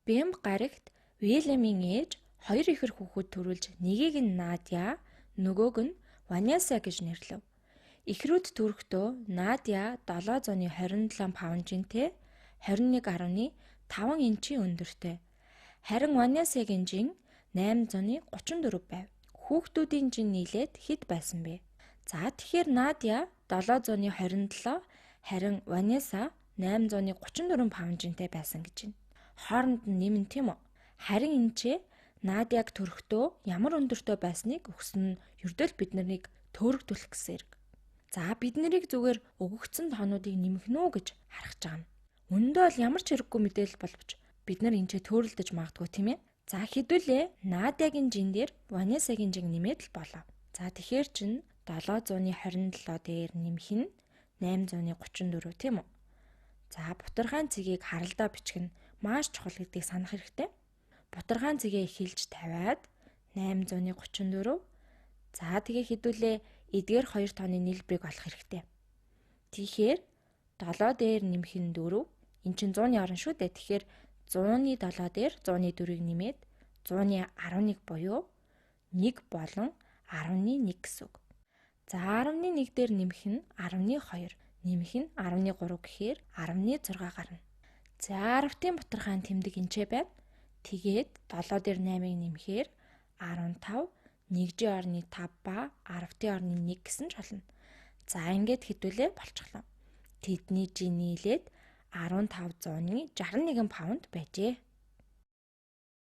Бямба гарагт Уильямын ээж хоёр ихэр хүүхэд төрүүлж нэгийг нь Надя, нөгөөг нь Ванесса гэж нэрлэв. Эхрүүд төрөхдөө Надя 727 паунжинтэй 21.5 инчийн өндөртэй. Харин Ванессагийн жин 834 байв. Хүүхдүүдийн жин нийлээд хэд байсан бэ? За, тэгэхээр Надя 727, харин Ванесса 834 паунжинтай байсан гэж байна. Хооронд нь нэмэн, тийм үү? Харин энэ ч Надяг төрөхдөө ямар өндөртэй байсныг өгсөн нь ердөө л бид нарыг төөрөгдүүлэх гэсэн хэрэг. За, бид нарыг зүгээр өгөгдсөн тоонуудыг нэмэх нүү гэж харах байгаа юм. Үнэндээ бол ямар ч хэрэггүй мэдээлэл боловч бид нар энэ ч төөрөлдөж магадгүй, тийм ээ. За, хэдүүлээ Надягийн жин дээр Ванесагийн жин нэмээд л болоо. За, тэгэхээр чин 727 дээр нэмэх нь 834, тийм үү? За, бутархайн цэгийг харалдаа бичих нь маш чухал гэдгийг санах хэрэгтэй. Бутархайн цэгээ эхэлж тавиад 834. За, тэгээ хэдүүлээ эдгээр хоёр тооны нийлбэрийг олох хэрэгтэй. Тэгэхээр 7 дээр нэмэх нь 4. Эн чинь 100-ны орон шүү дээ. Тэгэхээр 100-ны 7 дээр 100-ны 4-ыг нэмээд 100-ны 11 буюу 1 болон 10-ны 1 гэсэн үг. За, 10-ны 1 дээр нэмэх нь 10-ны 2, нэмэх нь 10-ны 3 гэхээр 10-ны 6 гарна. За, 10-ын бутархайн тэмдэг энчээ байна. Тэгээд 7 дээр 8-ыг нэмэхээр 15, нэгжийн орны 5 ба 10-ын орны 1 гэсэн ч болно. За, ингээд хэдүүлээ болчихлоо. Тэдний жин нийлээд 1561 паунд байжээ.